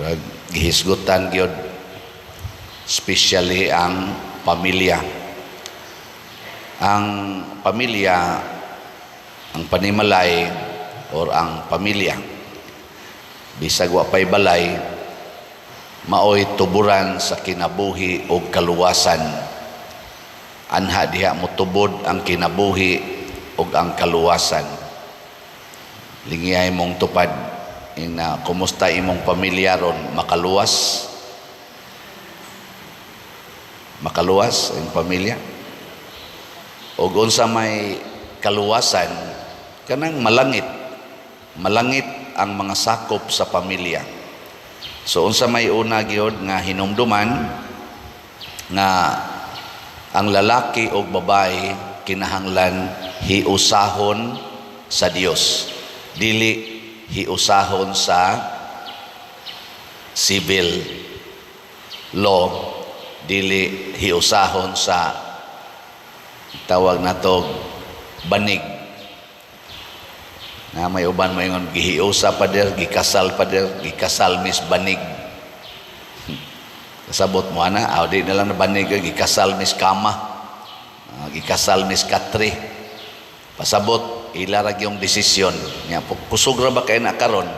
Murag gihisgutan gyud, especially ang pamilya. Ang pamilya, ang panimalay or ang pamilya, bisag wa pay balay, maoy tuburan sa kinabuhi og kaluwasan. Anha diha motubod ang kinabuhi ug ang kaluwasan. Lingiyay mong tupad ina, kumusta imong pamilya ron? Makaluwas? Makaluwas ang pamilya? Og unsa may kaluwasan? Kanang malangit. Malangit ang mga sakop sa pamilya. So unsa may una gyud nga hinumduman? Nga ang lalaki o babae kinahanglan hiusahon sa Dios, dili hiusahon sa civil law, dili hiusahon sa tawag nato banig. Na may uban moingon, "Gihiusa, pader, gikasal, pader, gikasal mis banig." Kasabot mo ana? Aw, di na lang na banig, gikasal mis kama, gikasal mis katre. Pasabot, ila ra yung desisyon nya. Kusog ra ba kay na karon?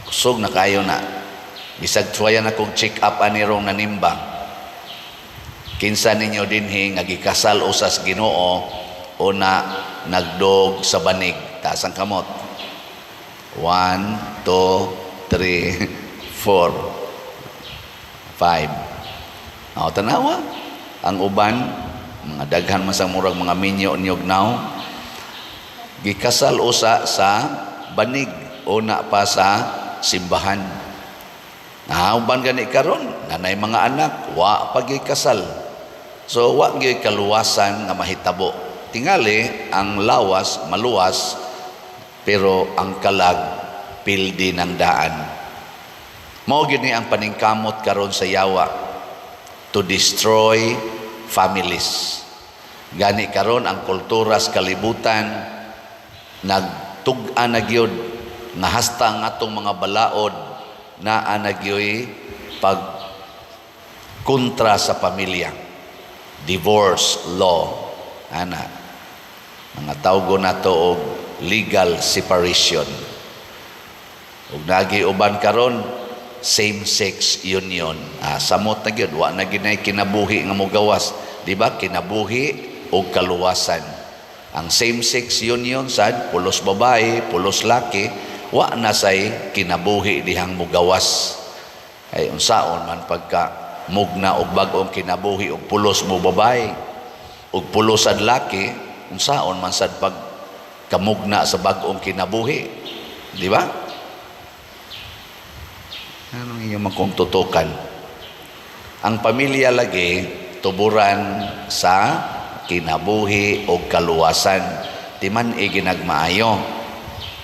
Kusog na kayo na. Bisag tuwayan akong check up ani rong nanimba. Kinsa ninyo dinhi nga gikasal usas Ginoo o na nagdog sa banig? Taas ang kamot. 1, 2, 3, 4, 5. O, tanawa. Ang uban, mga daghan man sa murag mga minyo niyog now, gikasal usa sa banig o na pa sa simbahan. Na uban gani karon, nanay mga anak, wa pa gikasal. So wa gyud kaluwasan nga mahitabo. Tingali ang lawas maluwas, pero ang kalag pildi ng daan. Mao gyud ni ang paningkamot karon sa yawa to destroy families. Gani karon ang kultura sa kalibutan nagtug-an na gyud nga hasta ang atong mga balaod naa na gyoy pag kontra sa pamilya. Divorce law ana, mga tawgo nato og legal separation, ug nagi uban karon, same sex union. Samot na gyud, wa na gyud nay kinabuhi nga mogawas, di ba? Kinabuhi og kaluwasan. Ang same sex union sad, pulos babae, pulos laki, wa na say kinabuhi dihang mogawas. Ay unsaon man pagka mugna og bag-ong kinabuhi og pulos mo babae ug pulos sad laki? Unsaon man sad pag kamugna sa bag-ong kinabuhi, di ba? Anong inyong man tutukan? Ang pamilya lagi tuburan sa kinabuhi o kaluwasan. Timan ginagmaayo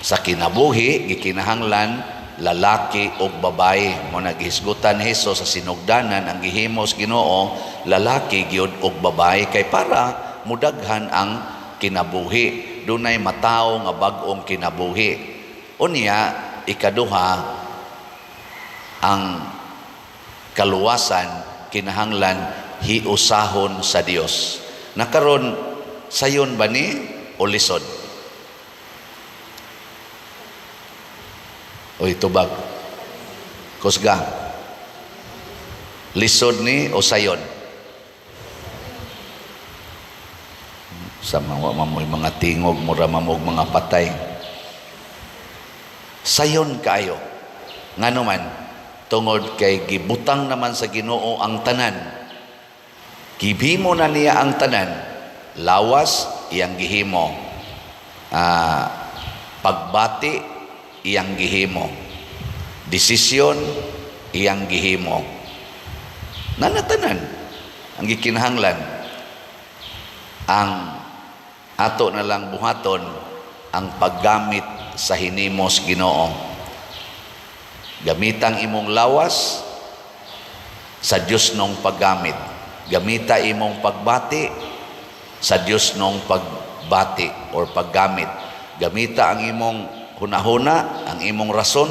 sa kinabuhi, gikinahanglan lalaki o babae. Mo naghisgutan Hesus sa sinugdanan, ang gihimos Ginoo, lalaki gyud og babae, kay para mudaghan ang kinabuhi, dunay matawo nga bag-ong kinabuhi. Unya ikaduha, ang kaluwasan kinahanglan hiusahon sa Dios. Nakaron, sayon ba ni o lisod? Oy, tubag. Kusga. Lisod ni o sayon? Sa mga mamoy mga tingog, mura mamog mga patay. Sayon kaayo. Ngano man, tungod kay gibutang naman sa Ginoo ang tanan. Gihimo na niya ang tanan. Lawas iyang gihimo. Pagbati iyang gihimo. Desisyon iyang gihimo. Nanatanan ang gikinahanglan. Ang ato na lang buhaton ang paggamit sa hinimos Ginoo. Gamitang imong lawas sa Dios nong paggamit. Gamita imong pagbati sa Dios nong pagbati or paggamit. Gamita ang imong hunahuna, ang imong rason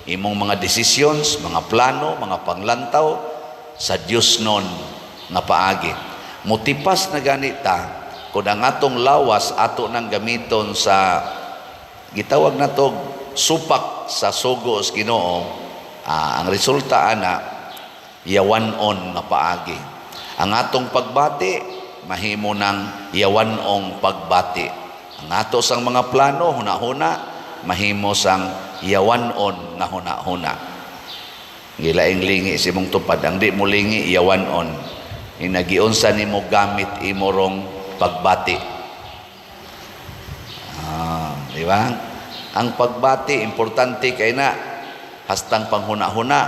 Imong mga decisions, mga plano, mga panglantaw sa Dios non nga paagi. Mutipas na ganita kung ang atong lawas ato nang gamiton sa gitawag nato supak sa sugo sa Ginoo, ang resulta ana yawan-on nga paagi. Ang atong pagbati mahimo nang yawan-ong pagbati. Ang ato sang mga plano, huna-huna, mahimo sang yawan-on nga huna-huna. Gilaing lingi si mong tupad, ang di mo lingi yawan-on. Inagiunsa nimo gamit imorong pagbati. Di ba? Ang pagbati importante kay na hastang panghuna-huna,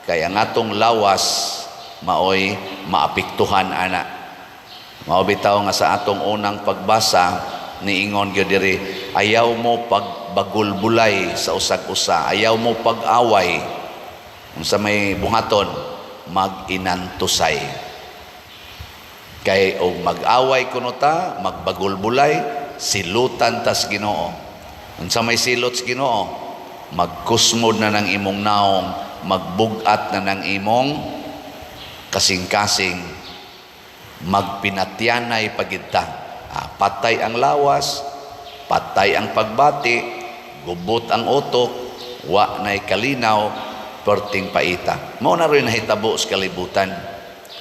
kay ang atong lawas maoy maapektuhan ana. Mao bitaw nga sa atong unang pagbasa niingon gyud diri, ayaw mo pagbagulbulay sa usag-usa, ayaw mo pag-away. Unsa may buhaton? Mag-inantusay. Kay og mag-away kuno ta, magbagulbulay, silutan tas Ginoo. Unsa may silot sa Ginoo? Magkusmod na ng imong naong, magbugat na ng imong kasing-kasing, magpinatyanay pagid ta. Patay ang lawas, patay ang pagbati, gubot ang utok, wa na'y kalinaw, perting paita. Mao na rin nahitabo sa kalibutan,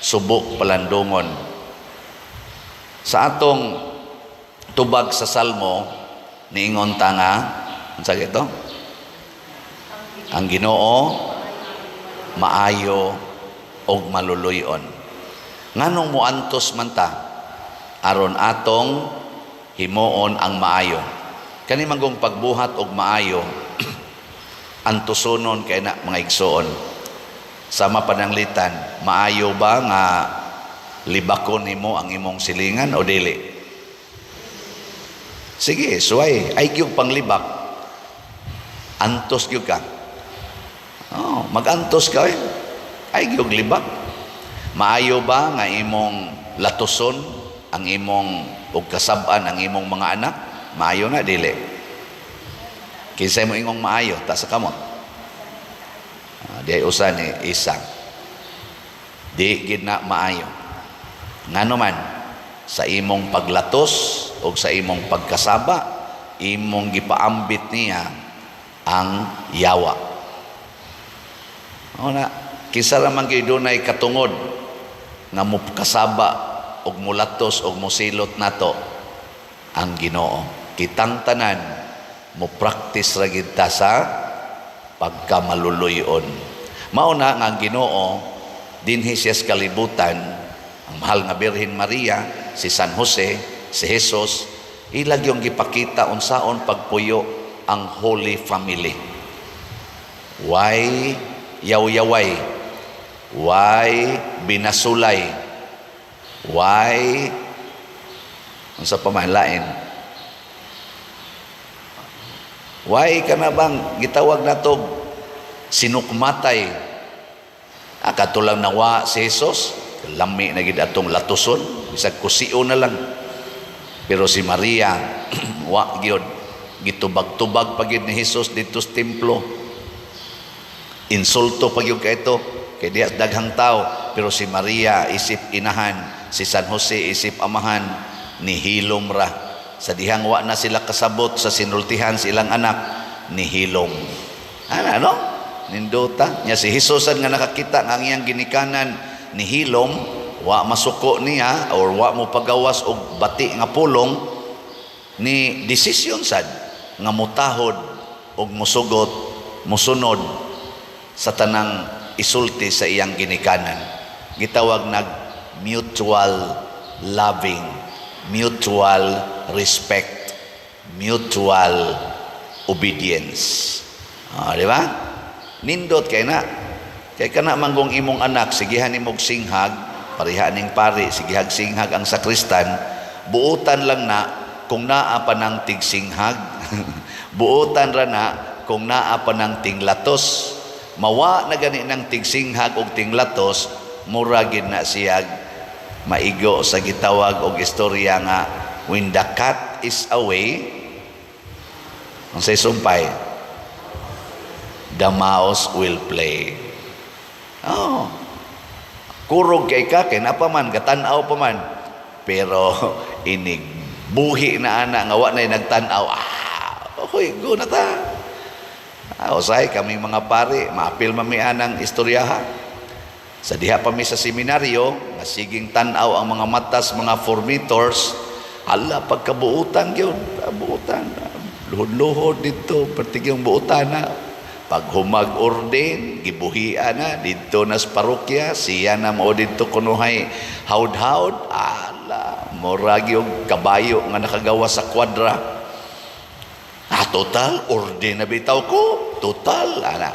subo palandungon. Sa atong tubag sa Salmo, niingon ta nga, unsa ito? Ang Ginoo maayo og maluluy-on. Nganong muantos man ta aron atong himuon ang maayo? Kani manggong pagbuhat og maayo, antusonon kay na, mga igsoon. Sama pananglitan, maayo ba nga libakon nimo ang imong silingan o dili? Sige, suway, ay gyud panglibak. Antos gyud ka. Oh, magantos ka eh. Ay gyud libak. Maayo ba nga imong latuson ang imong og kasab-an ang imong mga anak? Maayo na dili? Kinsay mo ingong maayo ta sa kamot? Di ay usa ni isa. Di gid na maayo. Ngano man sa imong paglatos o sa imong pagkasaba, imong gipaambit niya ang yawa. O na, kinsa ra man gyud dunay katungod nga mokasaba og mulatos og mosilot nato? Ang Ginoo. Kitang tanan mo practice ra gid ta sa pagkamaluluyon. Mao na nga ang Ginoo dinhi siya sa kalibutan, ang mahal nga Birhen Maria, si San Jose, si Jesus, ilag yung gipakita unsaon pagpuyo ang Holy Family. Why yaw-yaway? Why binasulay? Why unsa pa man lain? Why ka na bang gitawag nato sinukmatay? Katulang nawa si Jesus, lami na gid atong latuson, bisag kusio na lang. Pero si Maria wa gyud, gitubag-tubag pa gyud ni Jesus didto sa templo. Insulto pa gyud kaito kay diha daghang tao, pero si Maria isip inahan, si San Jose isip amahan, nihilom ra. Sa dihang wa na sila kasabot sa sinultihan sa ilang anak, nihilom. Ana no? Nindota nya si Jesus nga nakakita nga ang iyang ginikanan nihilom, wa masuko niya or wa mo pagawas og bati nga pulong, ni desisyon sad nga mutahod og musugot, musunod sa tanang isulti sa iyang ginikanan. Gitawag nag mutual loving, mutual respect, mutual obedience. Di ba? Nindot kay na. Kay kana manggong imong anak sigihan nimog singhag, pareha ning pari, sigihag singhag ang sakristan, buotan lang na kung naa pa ng tigsinghag. Buotan ra na kung naa pa ng tinglatos. Mawa na gani ng tigsinghag og tinglatos, mura gid na siyag maigo sa gitawag og istorya nga "When the cat is away," unsay sumpay? The mouse will play. Oh. Kurog kay ka, kay napa man, gatan-aw pa man. Pero inig buhi na ana nga wa na'y nagtan-aw. Ah, okay, go na ta. Ah, usay kami mga pare, maapil man mi anang istoryaha. Sa diha pa mi sa seminaryo, nga siging tan-aw ang mga matas, mga formators, ala pagkabuutan gyud, buutan. Luhod-luhod dito, pertigyong buutan na. Pag humag ordain, gibuhian na, dito na sa parokya, siya na mao dito kunuhay hawd-hawd, ala, murag yung kabayo nga nakagawa sa kwadra. Ah, total, ordain na bitaw ko, total, ana.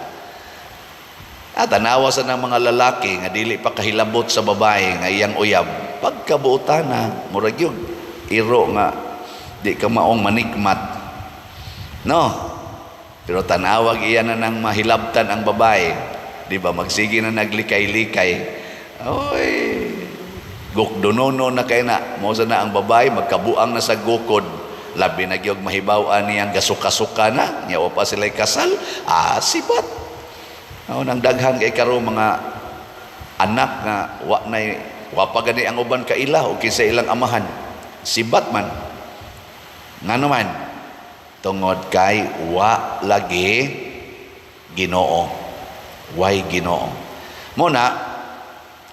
At tanawa sa ng mga lalaki nga dili pa kahilabot sa babae nga iyang uyab, pagkabuotan na, murag yung iro nga di ka maong manikmat. No? Pero tanawag iya na nang mahilabtan ang babae. Di ba? Magsige na naglikay-likay. Oy, gukdunono na kay na. Mo na ang babae, magkabuang na sa gukod. Labi na gyud mahibaw-an niyang gasuka-suka na. Nya wa pa sila'y kasal. Ah, sibat. Oh, nang daghan kay karon mga anak nga wa nay wa pa gani ang uban kaila o kinsa ilang amahan. Sibat man. Ngano man? Tungod kay wa lagi Ginoo. Way Ginoo. Muna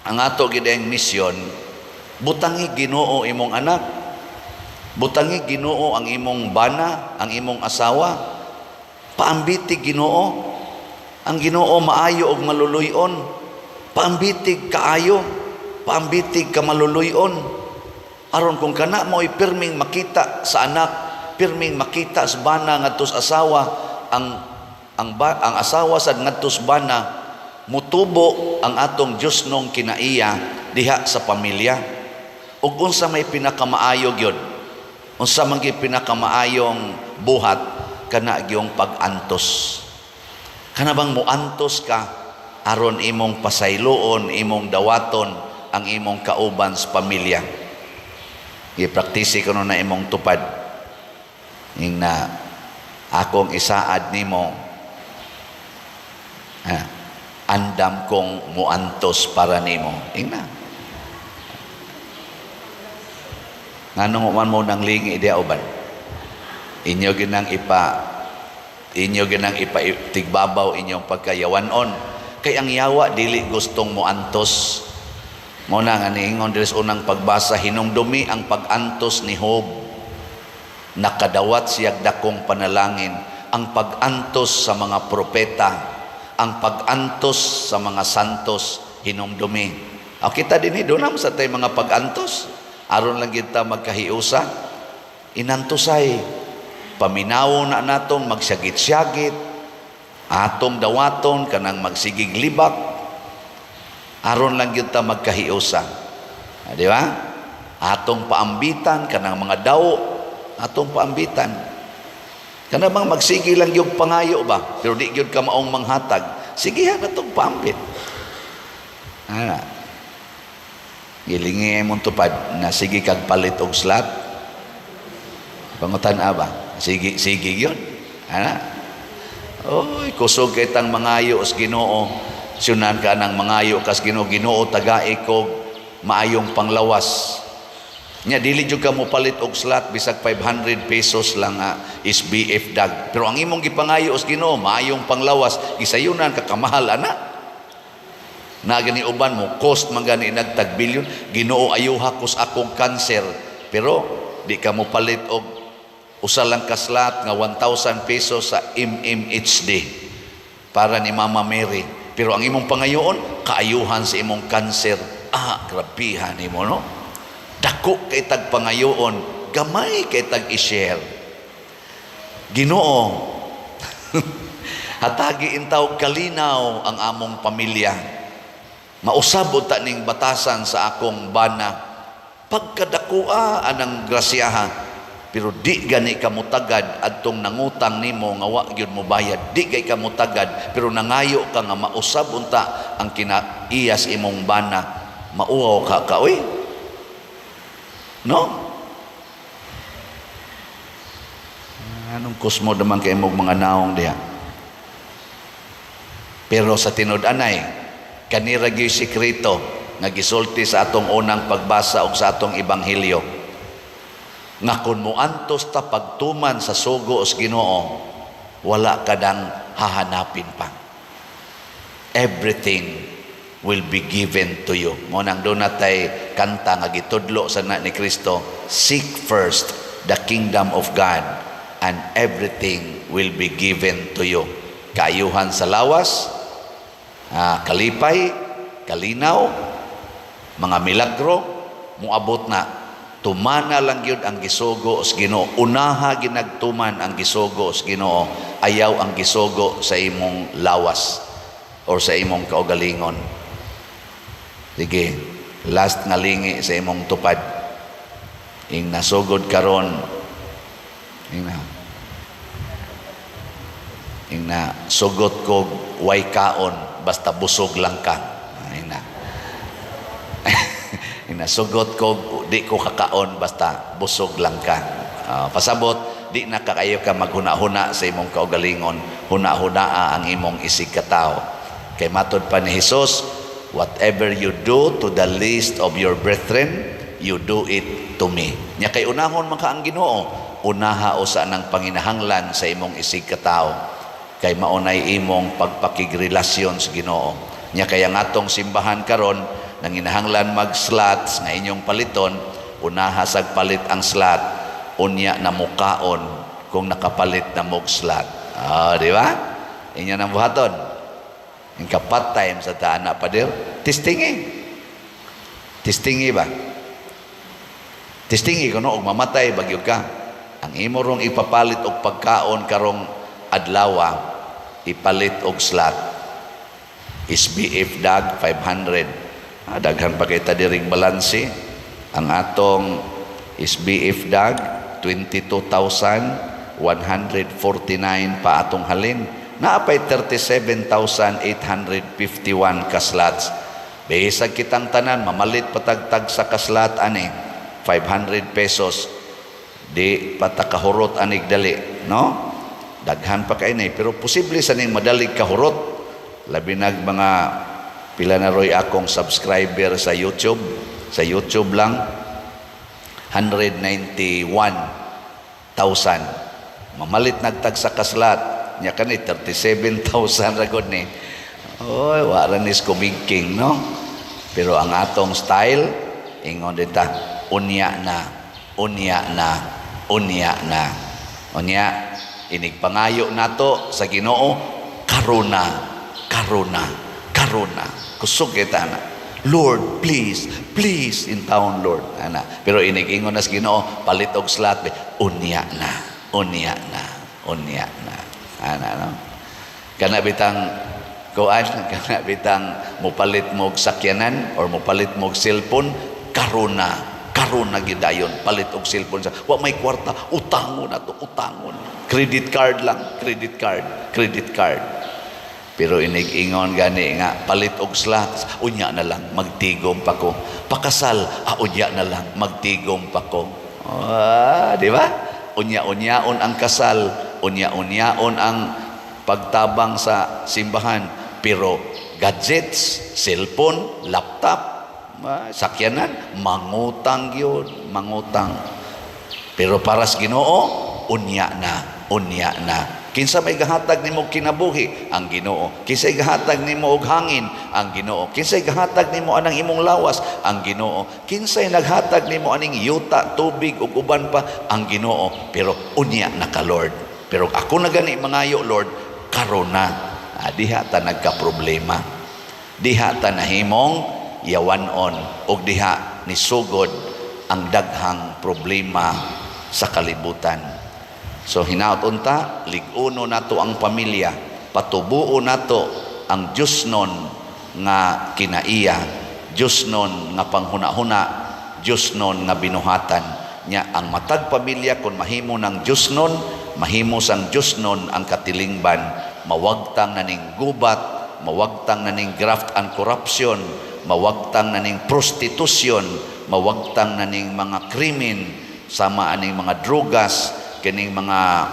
ang ato gid ang misyon, butangi Ginoo imong anak. Butangi Ginoo ang imong bana, ang imong asawa. Paambiti Ginoo. Ang Ginoo maayo og maluluy-on. Paambitig kaayo, paambitig ka maluluy-on. Aron kung kana mo'y pirming makita sa anak, pirming makita sa bana ngadto sa asawa, ang asawa sad ngadto sa bana, mutubo ang atong Diyosnong kinaiya diha sa pamilya. Ug unsa may pinakamaayo gyud? Unsa man gyud pinakamaayong buhat kana gyung pag-antos. Kana bang muantos ka aron imong pasayloon, imong dawaton ang imong kauban sa pamilya. Gipraktisi ko na imong tupad. Ing na akong isaad nimo, ha, andam kong muantos para nimo. Ing na. Nganong man mo nang lingi diha uban? Inyo ginang ipa tigbabaw inyong pagkayawanon. Kay ang yawa dili gustong moantos. Mo na nga niingon diri sa unang pagbasa, hinumdumi ang pag-antos ni Job. Nakadawat siyag dakong panalangin. Ang pag-antos sa mga propeta, ang pag-antos sa mga santos, hinumdumi. O kita din doon naman sa tayo mga pag-antos. Aron lang kita magkahiusa. Inantosay. Paminaw na natong magsyagit-syagit, atong dawaton kanang magsigig libak, aron lang kita magkahiusa. Ah, di ba? Atong paambitan kanang mga daw, atong paambitan. Kana bang magsige lang yung pangayo ba? Pero di gyud ka maong manghatag. Sige ha atong paambit. Ana. Gilingi mong tupad na sige kag palit og slot. Pangutan ba? Sige, sige yun. Ana. Oy, kusog kay tang mangayo os Ginoo. Sunan ka nang mangayo kas Ginoo, Ginoo tagai kog maayong panglawas. Nya dili jud ka mo palit og slot bisag 500 pesos lang is BF dag. Pero ang imong gipangayo os Ginoo maayong panglawas, gisayunan ka kamahal ana. Na gani uban mo cost man gani nagtag bilyon, Ginoo ayuha kus akong kanser. Pero di ka mo palit og usa lang ka slot nga 1,000 pesos sa MMHD para ni Mama Mary. Pero ang imong pangayoon, kaayuhan sa imong kanser. Ah, grabihan nimo, no? Dako kay tag pangayoon, gamay kay tag i-share. Ginoo, hatagi intaw kalinaw ang among pamilya. Mausab unta ning batasan sa akong bana. Pagkadakua anang grasyaha, pero di gani ka mutagad adtong nangutang nimo nga wa gyud mo bayad. Di gay ka mutagad pero nangayo ka nga mausab unta ang kinaiyas imong bana. Mauwaw ka ka oy. No? Anong kusmo naman kay imong mga naong diha? Pero sa tinud-anay, kanira gyud sikreto nga gisulti sa atong unang pagbasa og sa atong ebanghelyo nga kung moantos ta pagtuman sa sugo sa Ginoo, wala ka nang hahanapin pa. Everything will be given to you. Mao nang duna tay kanta nga gitudlo sa na ni Kristo, "Seek first the kingdom of God and everything will be given to you." Kaayuhan sa lawas, kalipay, kalinaw, mga milagro, muabot na. Tumana lang gyud ang gisugo sa Ginoo. Unaha ginagtuman ang gisugo sa Ginoo. Ayaw ang gisugo sa imong lawas or sa imong kaugalingon. Sige, last nga lingi sa imong tupad. Ing nasugod karon, ing na sugot ko way kaon basta busog lang ka. Ing na sugot ko di ko kakaon basta busog lang ka. Pasabot di na kaayo ka maghuna-huna sa imong kaugalingon, huna-hunaa ang imong isig katao. Kay matod pa ni Hesus, "Whatever you do to the least of your brethren, you do it to me." Nya kay unahon man ka ang Ginoo, unaha usa nang panginahanglan sa imong isig katao. Kay maunay imong pagpakigrelasyon sa Ginoo. Nya kay ang atong simbahan karon nanginahanglan mag-slots nga inyong paliton, unaha sag palit ang slot, unya na mukaon kung nakapalit na mog slot. Ah, di ba? Inyo nang buhaton. Ang kapat time sa taan na pader, testingi. Testingi ba? Testingi kuno og mamatay bagyo ka. Ang imo rong ipapalit og pagkaon karong adlaw, ipalit og slot. SBF dag 500. Ah, daghan pa kita diring balanse. Ang atong SBF dag 22,149 pa atong halin. Naapay 37,851 ka slots. Bisag kitang tanan mamalit patagtag sa ka-slot ani 500 pesos, di patakahurot anig dali, no? Daghan pa kay ni, pero posible sa ning madalig kahurot, labi nag mga pila na roy akong subscriber sa YouTube. Sa YouTube lang 191,000. Mamalit nagtag sa ka-slot nya kani 37,000 ra gud ni. Oy, wa ra nis kumigking, no? Pero ang atong style, ingon dita, unya na, unya na, unya na. Unya inig pangayo nato sa Ginoo, karuna, karuna, karuna. Kusog kita na. "Lord, please, please, in town, Lord." Ana. Pero inig-ingon na sa Ginoo, palit og slot, unya na, unya na, unya na. Ana, no? Kana bitang kuan, kana bitang mupalit mo og sakyanan or mupalit mo og cellphone, karuna, karuna gidayon palit og cellphone sa wa may kwarta, utangon na to, utangon. Credit card lang, credit card, credit card. Pero inig-ingon gani nga palit og slot, unya na lang, magtigom pa ko. Pakasal, unya na lang, magtigom pa ko. Ah, di ba? Unya-unyaon ang kasal, unya-unyaon ang pagtabang sa simbahan, pero gadgets, cellphone, laptop, sakyanan, mangutang yun, mangutang. Pero para sa Ginoo, unya na, unya na. Kinsa may gahatag nimo kinabuhi? Ang Ginoo. Kinsay gahatag nimo og hangin? Ang Ginoo. Kinsay gahatag nimo anang imong lawas? Ang Ginoo. Kinsay naghatag nimo aning yuta, tubig ug uban pa? Ang Ginoo. Pero unya na ka, Lord. Pero ako na gani mangayo, Lord, karon na. Ah, diha ta nagka-problema. Diha ta nahimong yawanon ug diha nisugod ang daghang problema sa kalibutan. So hinaot unta lig-uno nato ang pamilya, patubuo nato ang Diyosnon nga kinaiya, Diyosnon nga panghuna-huna, Diyosnon nga binuhatan. Nya ang matag pamilya kung mahimo ng Diyosnon, mahimo sang Diyosnon ang katilingban, mawagtang na ning gubat, mawagtang na ning graft and corruption, mawagtang na ning prostitution, mawagtang na ning mga krimen, sama aning mga drogas, kining mga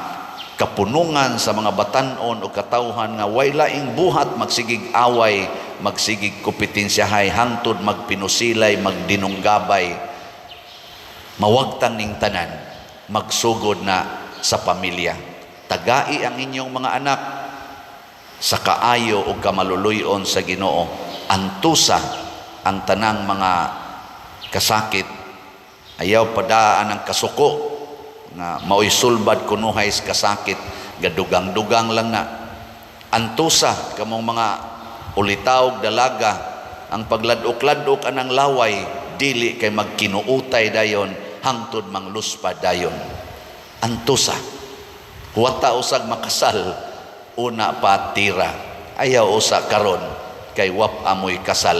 Kapunungan sa mga batan-on o katawhan nga way laing buhat, magsigig away, magsigig kompetensyahay, hangtod magpinusilay, magdinunggabay. Mawagtang ning tanan, magsugod na sa pamilya. Tagai ang inyong mga anak sa kaayo o kamaluluyon sa Ginoo. Antusa ang tanang mga kasakit. Ayaw padaan ang kasuko nga maoy sulbad kunuhay sa kasakit, gadugang-dugang lang na. Antusa kamong mga ulitaw, dalaga, ang pagladok-ladok anang laway, dili kay magkinuutay dayon hangtod mangluspad dayon. Antusa. Huwata usag makasal, una pa tira. Ayaw usa karon kay wap amoy kasal.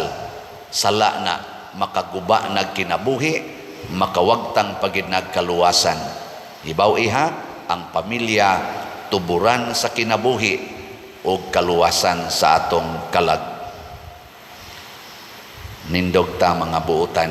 Sala na, makaguba nagkinabuhi, makawagtang pagid nagkaluwasan. Hibaw iha, ang pamilya tuburan sa kinabuhi o kaluwasan sa atong kalag. Nindog ta, mga buutan.